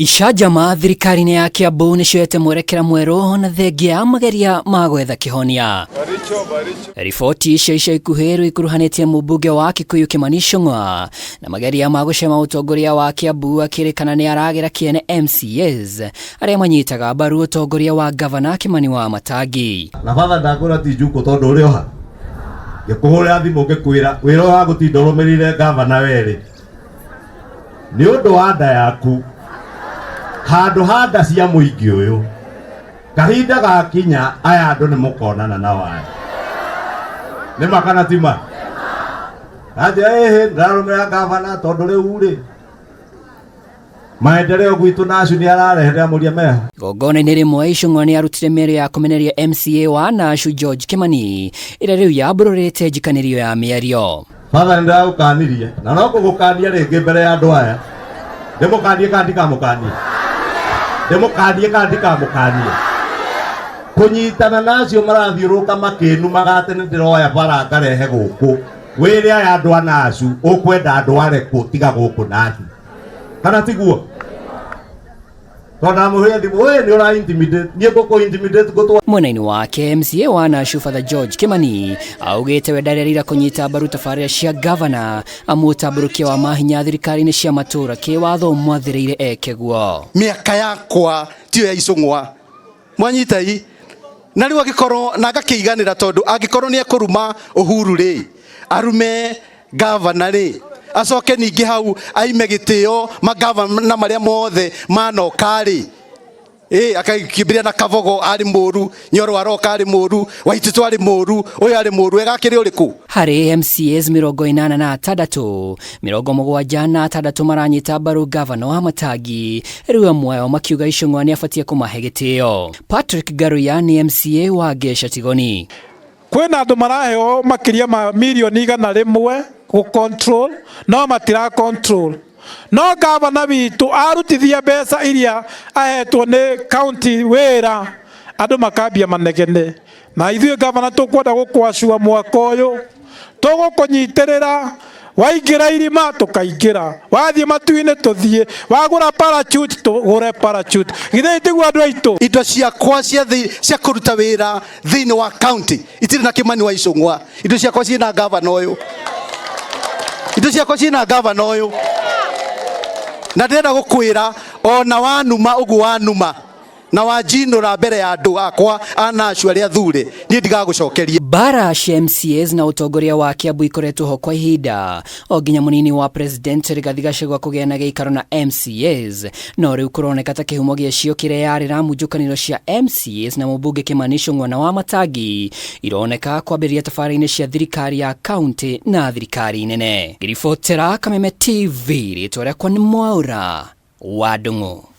Icanjama thirikari-inĩ ya Kiambu nĩ cioete mwerekera mwerũ na thengia ya mageria ma gwetha kĩhonia. Riboti cia ica ikuhĩ rĩu ikuruhanĩtie mũmbunge wa Kikuyu Kimani Ichung'wa na mageria ma gũcema ũtongoria wa Kiambu akĩrĩkana nĩ aragĩra kĩene MCAs arĩa manyitaga mbaru ũtongoria wa ngavana Kimani wa Matangi. Na batha ndakwĩra ti njukũ tondũ ũrĩ oha ngĩkũhũrĩra thimũ ngĩkwĩra wĩra ũyũ wa gũtinda ũrũmĩrĩire ngavana werĩ nĩ ũndũ wa nda yaku handũ ha nda cia mũingĩ ũyũ kahinda gakinya aya andũ nĩ mũkonana na waya nĩ ma kana ti ma anjĩra ĩhĩ ndĩrarũmĩrĩra ngavana tondũ rĩu rĩ maendeleo gwitũ nacu nĩ ararehe ndĩramũria meho. Igongona-inĩ rĩmwe Ichung'wa nĩ arutire mĩario ya kũmeneria MCA wa Nashu George Kimani ĩrĩa rĩu yambũrũrĩte njikanĩrio ya mĩario. Father nĩ ndĩragũkanirie na no kũgũkania rĩngĩ mbere ya andũ aya. Ndĩmũkanie kana ndikamũkanie? Ndĩmũkanie kana ndikamũkanie? Kũnyitana na acio marathiũrũrũka makĩnumaga atĩ nĩ ndĩroya bara ngarehe gũkũ. Wĩre aya andũ a Nashu ũkwenda andũ arĩkũ tiga gũkũ Nashu. Kana tiguo? Tondũ ndamũhũrĩra thimũ, we nĩ ũra intimidate, niĩ ngũkũ intimidate ngũtwa. Mwena-inĩ wake MCA wa Nashu Father George Kimani augĩte we ndarerira kũnyita mbaru tabarĩra cia gavana amu ũtambũrũkia wa mahinya thirikari-inĩ cia matũũra kĩwatho mwathĩrĩire eke guo. Mĩaka yakwa tiyo ya icũng'wa mwanyitai na rĩu angĩkorwo na ngakĩiganĩra tondũ angĩkorwo nĩ ekũruma Uhuru rĩ arume gavana rĩ acoke ningĩ hau aime gĩtĩo magavana marĩa mothe manoka rĩ ĩ akakĩmbĩria na Kabogo arĩ mũru Nyoro aroka arĩ mũru Waititũ arĩ mũru ũyũ arĩ mũru egakĩrĩ ũrĩkũ. Harĩ MCAs 86, 76 maranyita mbaru gavana wa Matangi, rĩu amwe ao makiuga Ichung'wa nĩ abatie kũmahe gĩtĩo. Patrick Ngaruya nĩ MCA wa Ngeca Tigoni. Kwĩna andũ maraheo makĩria ma mirioni 100 gũ control no matira control. No gavana witũ arutithia mbeca iria ahetwo nĩ county wĩra andũ makambia manegene. Na ithuĩ gavana tũkwenda gũkwacua mwaka ũyũ tũgũkũnyitĩrĩra waingĩra irima tũkaingĩra wathiĩ matu-inĩ tũthiĩ wagũra parachute tũgũre parachute githĩ tiguo andũ aitũ. Indo ciakwa cia cia kũruta wĩra thĩinĩ wa county itirĩ na Kimani wa Ichung'wa indo ciakwa ciĩna gavana ũyũ indo ciakwa ciĩna gavana ũyũ na ndĩrenda gũkwĩra ona wanuma ũguo wanuma na wanjinũra mbere ya andũ akwa a Nashu arĩa thure niĩ ndigagũcokeria. Mbara cia MCAs na ũtongoria wa Kiambu ikoretwo ho kwa ihinda o nginya mũnini wa President Rigathi Gachagua kũgĩa na gĩikaro na MCAs no rĩu kũroneka ta kĩhumo gĩacio kĩreyarĩra munjũkanĩro cia MCAs na mũmbunge Kimani Ichung'wa na wa Matangi ironeka kwambĩrĩria tabarĩra-inĩ cia thirikari ya kaunti na thirikari nene. Ngĩribotera Kameme TV rĩtwa rĩakwa nĩ Mwaũra wa Ndung'u.